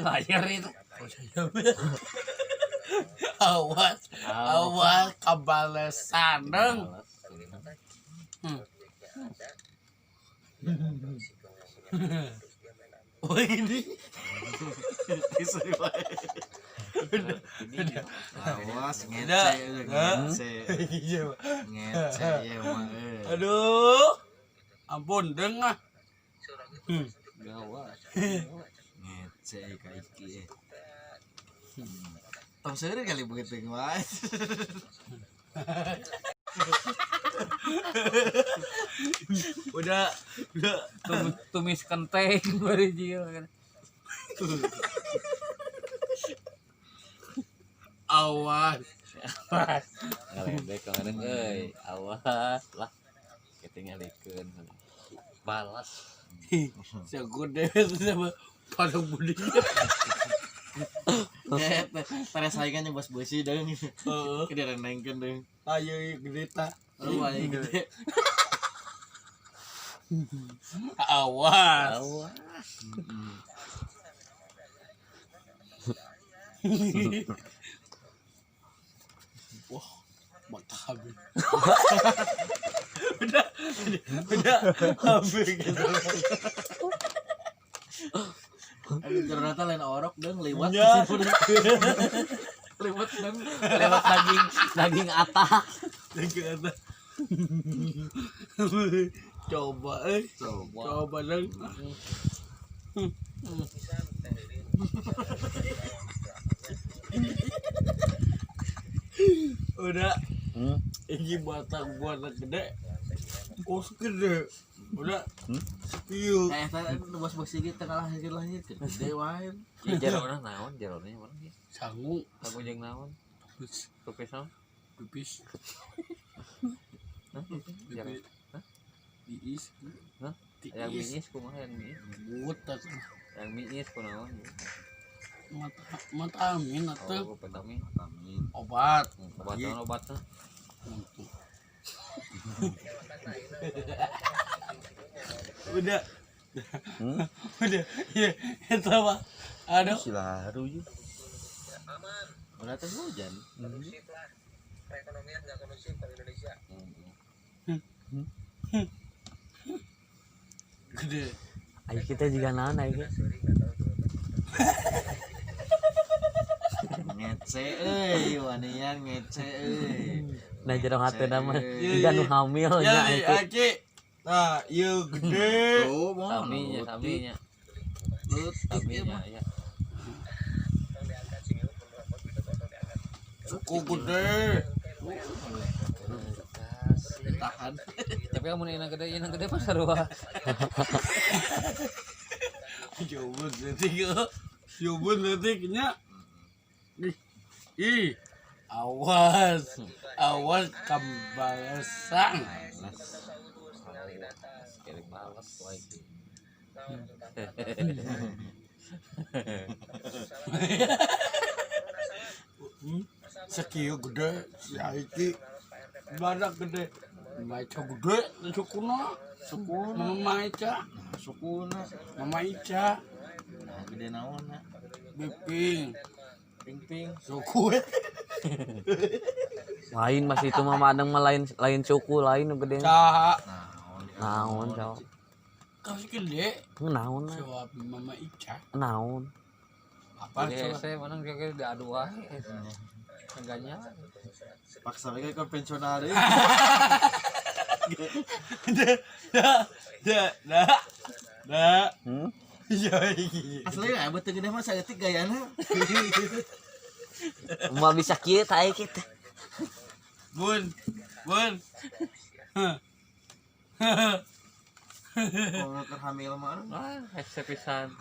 Layar itu. Awas, awas kabalesan deng. Oh ini. Awas ngece euy, ngece. Iya. Ngece ieu mah euy. Aduh. Ampun deng ah. Gawat. Ngece ka iki. Tong seureun kali begitu wae. Udah, udah. Tumis kenteng bari jil kan. Awas. Awas. Ngalendek kemarin euy. Awas lah. Ketinggalikeun. Balas. Segede sama pada budi. Pada saingan yang bos besi deung. Heeh. Gede renengkeun deung. Ayo gede ta. Lu ayo gede. Awas. Awas. Wah, mata habis. Udah, udah habis gitu. Aduh, ternyata lain orok deung lewat. Ya. Lewat deung. Lewat daging daging atak. Daging atak. Coba eh. Coba. Coba dong. Udah. Ini batang buat gede. Oh, gede. Udah. Sekiu. Eh, eta bos besi ge tengah lahir-lahir gede wae. Ieu jarona naon jarona mana ieu? Sangu. Sangu jeung naon? Pipis naon? Pipis. Hah? Jaro. Hah? Iis. Hah? Yang miis kumaha yang miis? Buta. Yang miis kunaon? Mata mata amin atuh. Oh, vitamin. Amin. Obat. Obat naon obatna? Untuk. Udah. Udah. Ya, itu apa? Aduh. Silaru yuk. Udah teh hujan. Gede. Ayo kita juga naon ayo kita. Ngece euy, wanian ngece euy. Nah jero hate nama Iya, jiga nu hamil Ya, nya ayo. Aki. Nah, ieu gede. Tuh, mah. Saminya, saminya. Leutik ieu Saminya mah. ya. Suku gede. Tahan. Tapi kamu nih gede, yang gede mah sarua. Coba leutik. Coba leutiknya. Ih. Ih. Awas. Awas kembalesan. Sekali balas lagi. Sekieu gede si Aiki. Badak gede. Maica gede sukuna. Sukuna. Mama Ica, Sukuna. Mama Ica, Nah, gede naonna? Biping, Ping-ping. suku. Lain masih itu mah madang mah lain lain suku lain nu gede. Saha? Naon? Naon cowok. Kau sih gede. Naon na? Jawab Mama Ica. Naon? Apa Jadi coba? saya mana kira-kira diadu wae. Enggaknya. Paksa we konvensional deui. Dah, dah, dah, dah. Hmm? Ya iki. Asli ya, beuteung gede mah saeutik gayana. Moal bisa kieu tah ayo kita. Bun, bun. Kalau keur hamil mah. Ah, hese pisan.